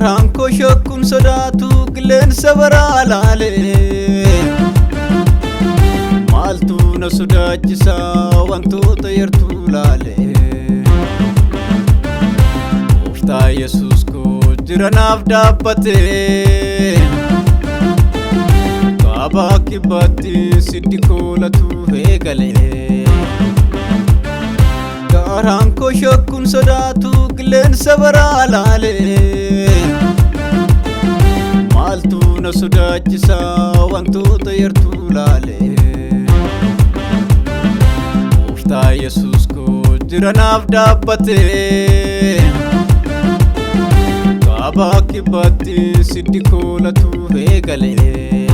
Garaan koo shakkuun sodaatu qilleensa baraa laalee. Maaltu na sodaachisa wantoota yartuu laalee. Gooftaa Yesuus koo jira naaf dhaabbatee. Kaabaa kibbaatti siddi koolatu eegalee. Garaan koo shakkuun sodaatu qilleensa baraa laalee. Maaltu na sodaachisa wantoota yartuu laalee. Gooftaa Yesuus koo jira naaf dhaabbatee. Kaabaa kibbaatti siddi koolatu eegalee.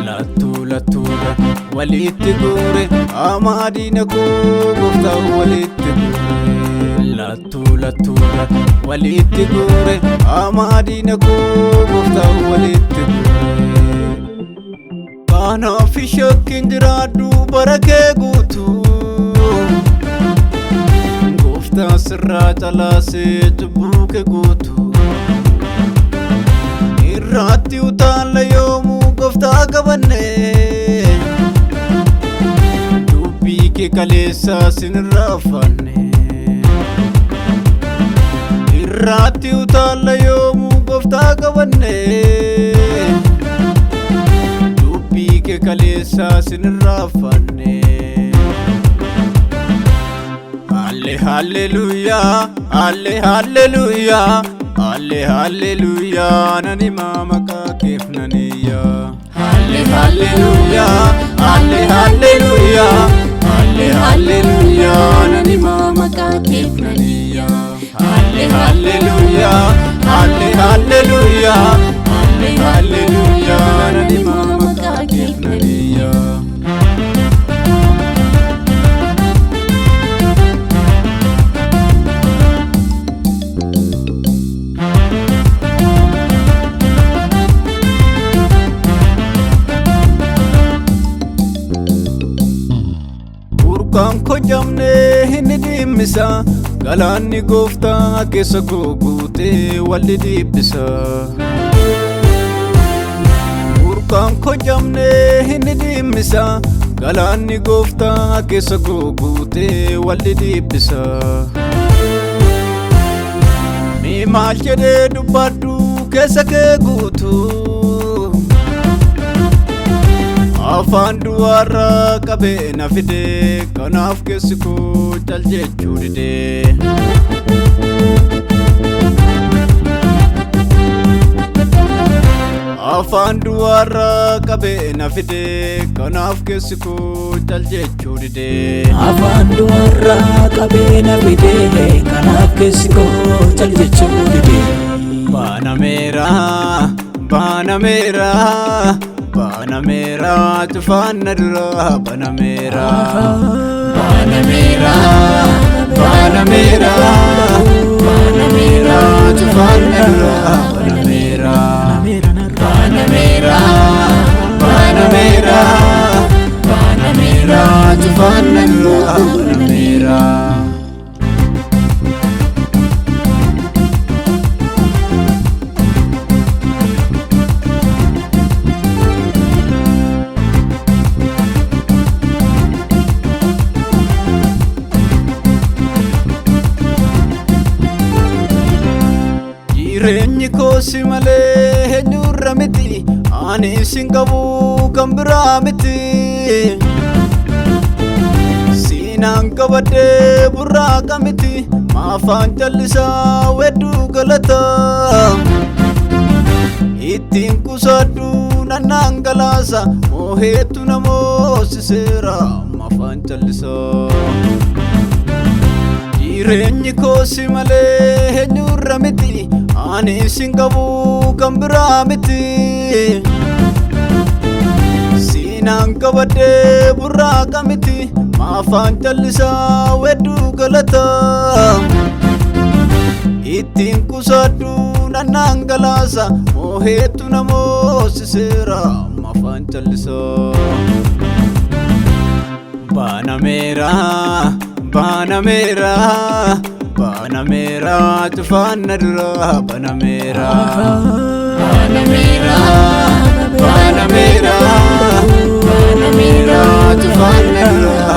Lattuu lattuudha walitti guure hamaa diina koo gooftaa walitti guure. Lattuu lattuudha walitti guure hamaa diina koo gooftaa walitti guure. Kanaaf shakkiin jiraadhu bara kee guutuu. Gooftaa sirraa calaasee cubbuu kee guutuu. Irraatti utaalla yoomuu gooftaa qabanne. Dubbii kee kaleessaa sinirraa afanne. Irraatti utaalla yoomuu gooftaa qabanne. Dubbii kee kaleessaa sinirraa afanne. Halle halleluuyaa, halle halleluuyaa, halle halleluuyaa, nani maqaa keef naniyyaa. Halle halleluuyaa, halle halleluuyaa, halle halleluuyaa, nani maqaa keef naniyyaa. Halle halleluuyaa, halle halleluuyaa, halle halleluuyaa, nani maqaa keef naniyyaa. Burqaan koo jamnee inni dhimmisa, galaanni gooftaa keessa koo guutee walli dhiibbisa. Burqaan koo jamnee inni dhimmisa, galaanni gooftaa keessa koo guutee walli dhiibbisa. Mee maal jedhee dubbadhu keessa kee guutuu. Afaan duwwaarraa qabee na fide, kanaaf keessi koo cal jechuu dide. Afaan duwwaarraa qabee na fide, kanaaf keessi koo cal jechuu dide. Afaan duwwaarraa qabee na fide, kanaaf keessi koo cal jechuu dide. Baanameera, baanameera, baanameera, cufaan na dura banameera. Baanameera, baanameera, baanameera, cufaan na dura banameera. Baanameera, baanameera, baanameera, cufaan na dura banameera. Jireenyi koo si malee eenyurra miti, ani isin qabu kan biraa miti. Siinaan qabadhee burraaqa miti, maafaan callisaa wedduu galata. Ittiin qusadhu nannaan galaasa, mooheetu na moosiseera, maafaan callisaa. Jireenyi koo si malee eenyurra miti, ani isin qabu kan biraa miti. Siinaan qabadhee burraaqa miti, maafaan callisaa wedduu galata. Ittiin qusadhu nannaan galaasa, mooheetu na moosiseera, maafaan callisaa. Baanameera, baanameera, baanameera. Banameera cufaan na dura banameera. Banameera, Banameera, banameera, cufaan na dura.